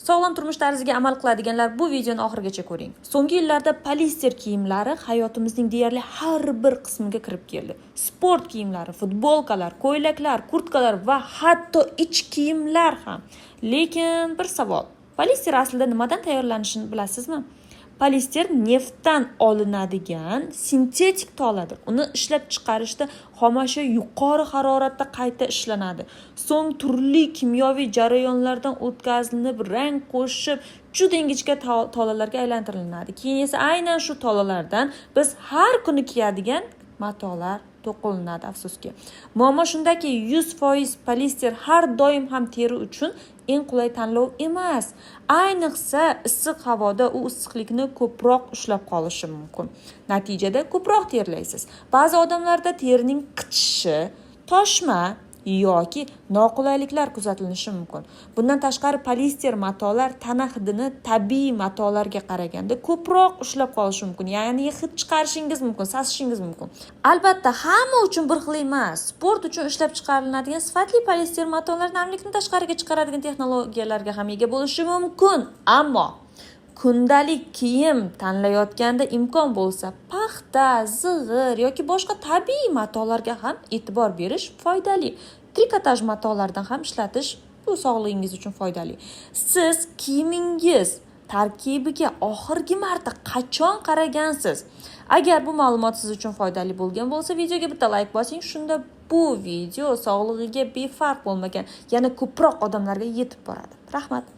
Sog'lom turmush tarziga amal qiladiganlar, bu videoni oxirigacha ko'ring. So'nggi yillarda poliester kiyimlari hayotimizning deyarli har bir qismiga kirib keldi. Sport kiyimlari, futbolkalar, ko'ylaklar, kurtkalar va hatto ich kiyimlar ham. Lekin bir savol: poliester aslida nimadan tayyorlanishini bilasizmi? Poliester neftdan olinadigan sintetik toladir. Uni ishlab chiqarishda xomashyo yuqori haroratda qayta ishlanadi. So'ng turli kimyoviy jarayonlardan o'tkazilib, rang qo'shib, juda ingichka tolalarga aylantiriladi. Keyin esa aynan shu tolalardan biz har kuni kiyadigan matolar to'qilinadi, afsuski. Muammo shundaki, 100% poliester har doim ham teri uchun eng qulay tanlov emas. Ayniqsa issiq havoda u issiqlikni ko'proq ushlab qolishi mumkin. Natijada ko'proq terlaysiz. Ba'zi odamlarda terining qichishishi, toshma yoki noqulayliklar kuzatilishi mumkin. Bundan tashqari, poliester matolar tana hidini tabiiy matolarga qaraganda ko'proq ushlab qolishi mumkin, ya'ni hid chiqarishingiz mumkin, sasishingiz mumkin. Albatta, hamma uchun bir xil emas. Sport uchun ishlab chiqariladigan sifatli poliester matolar namlikni tashqariga chiqaradigan texnologiyalarga ham ega bo'lishi mumkin. Ammo kundalik kiyim tanlayotganda imkon bo'lsa, paxta, zig'ir yoki boshqa tabiiy matolarga ham e'tibor berish foydali. Trikotaj matolardan ham ishlatish bu sog'lig'ingiz uchun foydali. Siz kiyimingiz tarkibiga oxirgi marta qachon qaragansiz? Agar bu ma'lumot siz uchun foydali bo'lgan bo'lsa, videoga bitta layk bosing. Shunda bu video sog'lig'iga befarq bo'lmagan yana ko'proq odamlarga yetib boradi. Rahmat.